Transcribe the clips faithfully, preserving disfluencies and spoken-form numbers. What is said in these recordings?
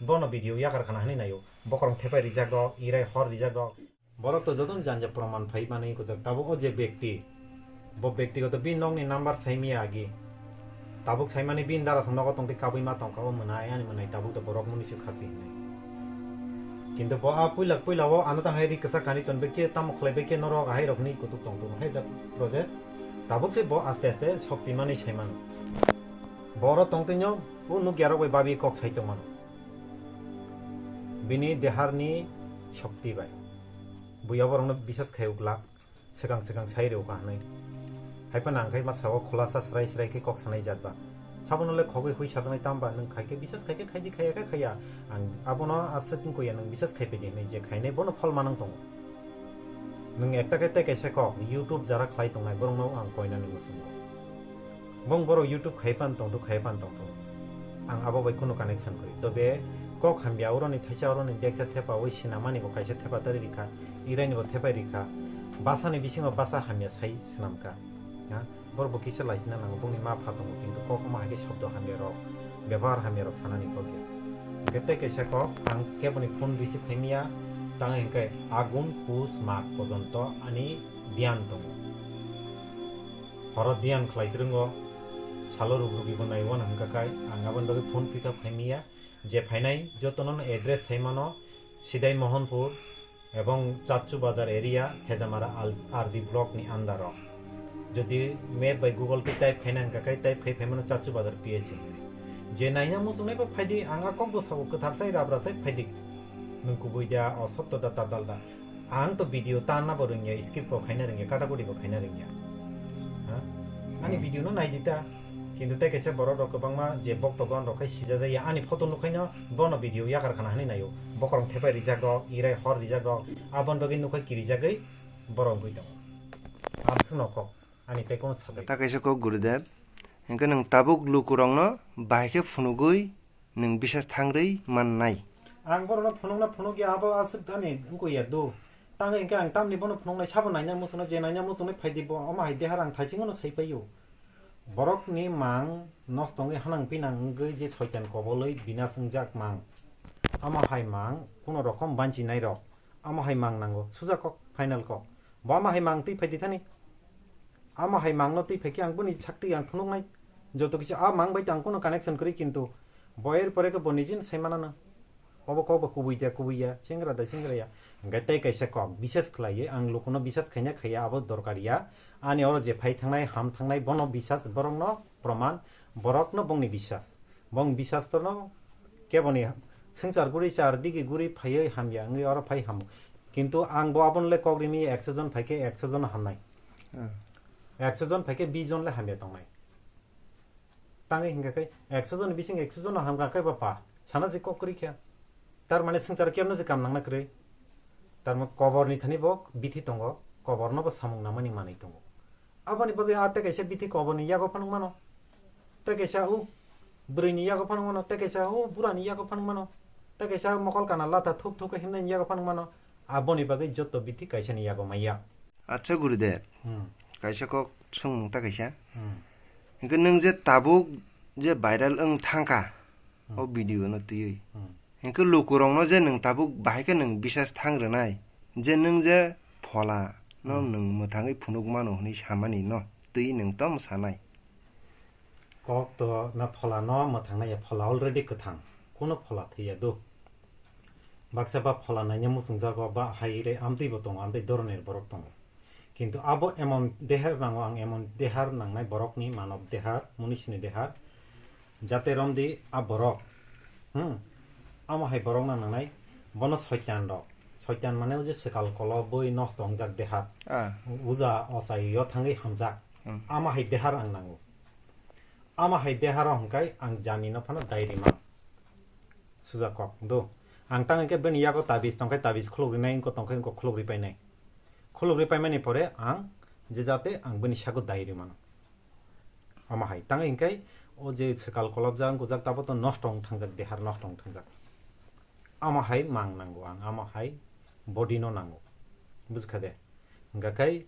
Bono video yakar khana hinwi naio. Bokorong thepai rijak rok, irai hor rijak rok. Borok to jotono janja proman phai manwi kujak. Tabuk o je bekti, bo bektigoto bini nokni number saimaya agi. Tabuk saimani bini dara se nogo tongtwi kabui ma tongkha, o mwnai ani mwnai tabuk to borok muni se khasi hinwi. Kintu bo a puila puila o ano tang hai ri kwchak kani ton bekhe tamo khlai bekhe norok ahai rok hinwi kutuk tong tong hai jak project. Tabuk se bo aste aste sokti manwi sai mano. Boro tongtwino o nukya rok bai babi kok sai tong mano. Bini deharni shokti bai. Buya borokno bisas khai ukla, swkang swkang sai rw ka hwnwi. Hai phano ang khai ma sao khulasa srai srai khe kok sanai jat ba. Sabono le khogwi hui sajaknai tamba nwng khai khe bisas khai khe khai di khaiya khe khaiya. Ang abono aswk wngkho ya nwng bisas khai pedi hinwi je khainai bono phol manang tongo. Nwng ekta khe tei kaisa kok YouTube jara khlai tongnai borokno ang koinani muchungo. Bong borok YouTube khai pan tongtho, khai pan tongtho. Ang abo bai kunu connection kwrwi. Tobe kok hamya oroni thaisa oroni deksa thepa oi sinamani bo kaisa thepa tari rikha, iraini bo thepai rikha. Basani bisingo basa hamya sai swnamkha. Ha? Borok bo kisa laisina nango, bongni ma pha tongo, kintu kok omo hai khe shobdo hamya rok, bebohar hamya rok sanani kok ya. Hwnkhe tei kaisa kok ang keboni phone receive khaimiya, tang hwnkhe Agun, Pus, Mag pojonto ani diyan tongo. Horo diyan khlai twrwngo, salo ruk rugi bo naiwi uanw hwnkha khai ang aboni bagwi phone pick up khaimiya, je phainai jotono no address sai mano, Sidai Mohanpur ebong Chapchu Bazar area, Hejamara Al-, R D block ni under o. Jodi map bai Google Pay type khaina hwnkha khai type khai phaimano Chapchu Bazar P H C hinwi. Je naina muchungnai bo phaidi, ang a kok bwsao kwthar sai rabra sai phaidi. Nwng kubui da, o sotto da, tadal da. Ang to video tanna bo rwngya, skip bo khaina rwngya, kata kati bo khaina rwngya. Ha? Ani Hmm. video no naidi ta. Kintu tei kaisa borok rok kwbangma je bokto gon rok khai sijajak ya, ani photo nukhaino bono video yakar khana hinwi naio. Bokorong thepai rijak rok, irai hor rijak rok, aboni bagwi nukhai kirijagwi borok wngwi tongo. Ang swngno kok, ani tei kono sabai. Ta kaisa kok Gurudev, hwnkhe nwng tabuk lukurokno bahai khe phunugwi nwng bisas thangrwi mannai. Ang borokno phunukna phunukya, abo aswk thani wngkha ya do. Tangwi hwnkhe ang tamni bono phunuknai, sabo naina muchungnai, je naina muchungnai phaidi bo, omo hai dehar ang thaichingno sai paio. Borokni mang nosto wngwi hanang pinang wngwi je soitan kobolwi binas wngjak mang. Omo hai mang kuno rokom banchinai rok. Omo hai mang nango, suja kok, final kok. Bo omo hai mang twi phaidi thani. Omo hai mangno twi phaikhe ang boni saktwi ang phunuknai. Joto kisa a mang bai tang kuno connection kwrwi kintu bo er pore khe bo nijin sai manana. Obo kok bo kubui da kubui ya, chengra da chengra ya. Hwnkhe tei kaisa kok bises khlaiwi ang lukuno bises khaina khaiya abo dorkar ya. Ani oro je phai thangnai ham thangnai bono bisas borokno proman, borokno bongni bisas. Bong bisas tono keboni swngchar guri char digi guri phaiwi hamya wngwi oro phai hamo. Kintu ang bo abono le kok rimi ekso jon phaikhe ekso jon hamnai. Hmm. Ekso jon phaikhe bis jon le hamya tongnai. Tangwi hingkha khe ekso jon bising ekso jon hamkha khe ba pa sana se kok kwrwi khe. Tar mane swngchar kebno se kam nangna kwrwi. Tar mane koborni thani bo bithi tongo, koborno bo samung namani manwi tongo. Aboni bagwi a tei kaisa bithi koborni yago phano mano. Tei kaisa u bwrwini yago phano mano, tei kaisa u burani yago phano mano. Tei kaisa mokol kana latha thuk thuk khe himnani yago phano mano. Aboni bagwi joto bithi kaisani yago maya. Acha Gurudev, Hmm. kaisa kok swngmung ta kaisa. Hmm. Hingke nwng je tabuk je viral wng thangkha, Hmm. o video no twiwi. Hmm. Hingke lukurokno je nwng tabuk bahai khe nwng bisas thang rwnai, je nwng je phola no Hmm. nwng mwthangwi phunuk mano hwnwi samani no twi nwng tamo sanai. Kok to na phola no mwthang nai ya, phola already kwthang, kuno phola thwi ya do. Baksa ba phola naina muchung jago, ba hai re amtwi bo tongo, amtwi doronir borok tongo. Kintu abo emon dehar nango, ang emon dehar nangnai borokni, manob dehar, munisini dehar, jate romdi a borok, hmm, amo hai borok na nangnai, bono soitan rok, soitan mane o je swkal kolo boi nosto wngjak dehar, Ah. uja ochai yo thangwi hamjak, Hmm. amo hai dehar ang nango. Amo hai dehar o hwnkhe ang jani no phano dai rima. Suja kok do. Ang tang khe bini yago tabiz tongkhe tabiz khuluk rinai, wngkho tongkhe wngkho khuluk ri painai. Khuluk ri paimani pore ang je jate ang bini sago dai ri mano. Ama hai tang hinkhe o je swkal kolobjak wngkujak tabo to nosto wng thangjak, dehar nosto wng thangjak. Ama hai mang nango ang, ama hai body no nango. Bujkha de? Hingkha khai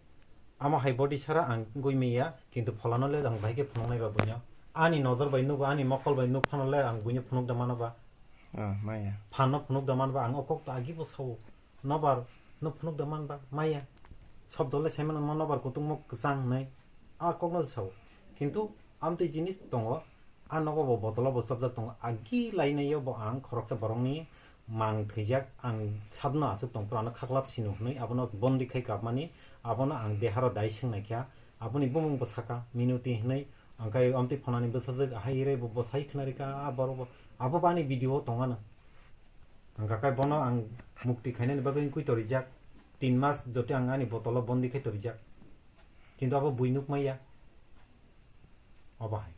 amo hai body sara ang wngwi manya, kintu pholano le ang bahai khe phunuknai ba buino. Ani nojor bai nugo, ani mokol bai nuk phano le ang buino phunuk da mano ba. Ah, maya. Phanno phunuk da manba ang o kok to agi bo sao. Nobar no phunuk da manba maya. Sob dole sai mano nobar kutung mo kwchang nai. A kok no sao. Kintu amtwi jinis tongo. A nogo bo botolo bo chopjak tongo. Agi lainai yo bo ang khoroksa borokni mang thwijak ang sabno asuk tong pura no khaklap sino hwnwi abono bondi khai kapmani abono ang deharo dai swngnai kha. Aboni bumung bo saka minuti hwnwi ang kai amtwi phonani bwsajwk hai rai bo bwsai khwnarika a borok bo abo bani video o tongano. Ang kakai bono ang mukti khainani bagwi wngwi torijak. Tin mas joto ang ani botolo bondi khai torijak. Kintu abo bui nuk maya. Obo hai.